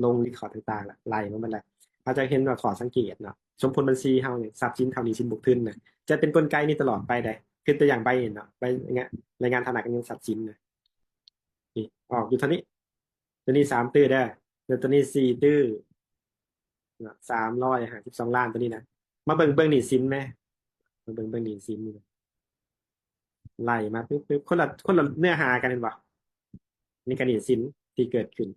ລົງ record ຕ່າງໆ ລະໄລ່ມາໝົດແລ້ວ. ເຮົາຈະເຫັນວ່າຂໍ້ສັງເກດເນາະ ສົມຜົນບັນຊີເຮົານີ້ ຊັບສິນເທົ່າໜີ້ສິນບວກທຶນນະ ຈະເປັນກົນໄກນີ້ຕະຫຼອດໄປເດ້. ຄືຕົວຢ່າງໃບນີ້ເນາະ ໃບງານ ລາຍງານຖານະການເງິນຊັບສິນນະ ນີ້ອອກຢູ່ເທົ່ານີ້ ຕົວນີ້ສາມຕື້ເດີ ແລ້ວຕົວນີ້ສີ່ຕື້ເນາະ ສາມຮ້ອຍຫ້າສິບສອງລ້ານ ຕົວນີ້ນະ. ມາເບິ່ງເບື້ອງໜີ້ສິນແມ ມາເບິ່ງເບື້ອງໜີ້ສິນນີ້ ໄລ່ມາປຶບໆ ຄົນລະ ຄົນລະເນື້ອຫາກັນ ເຫັນບໍ່? ນີ້ກະໜີ້ສິນທີ່ເກີດຂຶ້ນ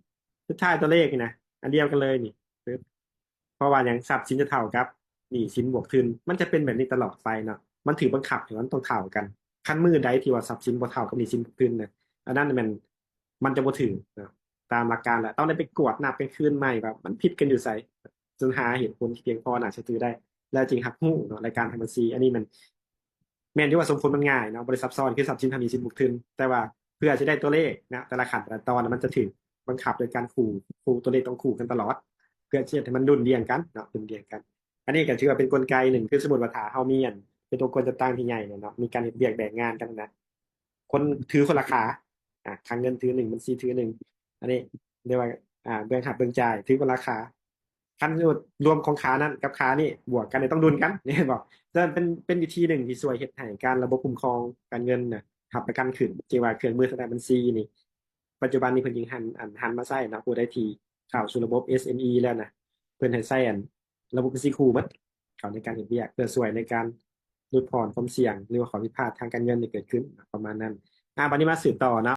ສຸດທ້າຍຕົວເລກນີ້ນະ ອັນດຽວກັນເລີຍນີ້ ປຶບ ເພາະວ່າຫຍັງ? ຊັບສິນຈະເທົ່າກັບໜີ້ສິນບວກທຶນ ມັນຈະເປັນແບບນີ້ຕະຫຼອດໄປເນາະ ມັນຖືກບັງຄັບໃຫ້ມັນຕ້ອງເທົ່າກັນ. ຄັນມື້ໃດທີ່ວ່າຊັບສິນບໍ່ເທົ່າກັບໜີ້ສິນບວກທຶນນະ ອັນນັ້ນແມ່ນ ມັນຈະບໍ່ຖືກເນາະ ຕາມຫຼັກການແຫຼະ ຕ້ອງໄດ້ໄປກວດນັບກັນຄືນໃໝ່ວ່າມັນຜິດກັນຢູ່ໃສ ຈົນຫາເຫດຜົນທີ່ພຽງພໍໜ້າເຊື່ອຖືໄດ້ ແລ້ວຈຶ່ງຮັບຮູ້ເນາະ ລາຍການທາງບັນຊີ. ອັນນີ້ມັນ ແມ່ນຢູ່ວ່າສົມຜົນມັນງ່າຍເນາະ ບໍ່ໄດ້ຊັບຊ້ອນ ຄືຊັບສິນເທົ່າໜີ້ສິນບວກທຶນ ແຕ່ວ່າເພື່ອຈະໄດ້ຕົວເລກນະ ແຕ່ລະຂັ້ນແຕ່ລະຕອນນະ ມັນຈະຖືກບັງຄັບໂດຍການຄູ່ ຄູ່ ຕົວເລກຕ້ອງຄູ່ກັນຕະຫຼອດ ເພື່ອຈະເຮັດໃຫ້ມັນດຸ່ນດ່ຽງກັນເນາະ ດຸ່ນດ່ຽງກັນ. ອັນນີ້ກໍຖືວ່າເປັນກົນໄກໜຶ່ງ ຄືສົມມຸດວ່າຖ້າເຮົາມີອັນ ເປັນອົງກອນຈັດຕັ້ງທີ່ໃຫຍ່ເນາະ ມີການເຮັດວຽກແບ່ງງານກັນນະ ຄົນຖືຄົນລະຂາ ອາ ຄັງເງິນຖືໜຶ່ງ ບັນຊີຖືໜຶ່ງ ອັນນີ້ເອີ້ນວ່າ ອາ ເບື້ອງຮັບເບື້ອງຈ່າຍຖືຄົນລະຂາ. ຄັນສົມມຸດລວມຂອງຂານັ້ນກັບຂານີ້ບວກກັນນີ້ຕ້ອງດຸ່ນກັນ ເຫັນບໍ່? ສະນັ້ນເປັນ ເປັນວິທີໜຶ່ງທີ່ຊ່ວຍເຮັດໃຫ້ການລະບົບຄຸ້ມຄອງການເງິນນະ ຮັບປະກັນຂຶ້ນ ເຊັ່ນວ່າເຄື່ອງມືທາງດ້ານບັນຊີນີ້ ປັດຈຸບັນນີ້ເພິ່ນຈຶ່ງຫັນ ອັນ ຫັນມາໃຊ້ເນາະ ຜູ້ໃດທີ່ເຂົ້າສູ່ລະບົບ ເອສເອັມອີ ແລ້ວນະ ເພິ່ນໃຫ້ໃຊ້ອັນ ລະບົບບັນຊີຄູ່ໝົດ ເຂົ້າໃນການເຮັດວຽກ ເພື່ອຊ່ວຍໃນການຫຼຸດຜ່ອນຄວາມສ່ຽງ ຫຼືວ່າຂໍ້ຜິດພາດທາງການເງິນທີ່ເກີດຂຶ້ນ ປະມານນັ້ນ. ອາ ບັດນີ້ມາສືບຕໍ່ເນາະ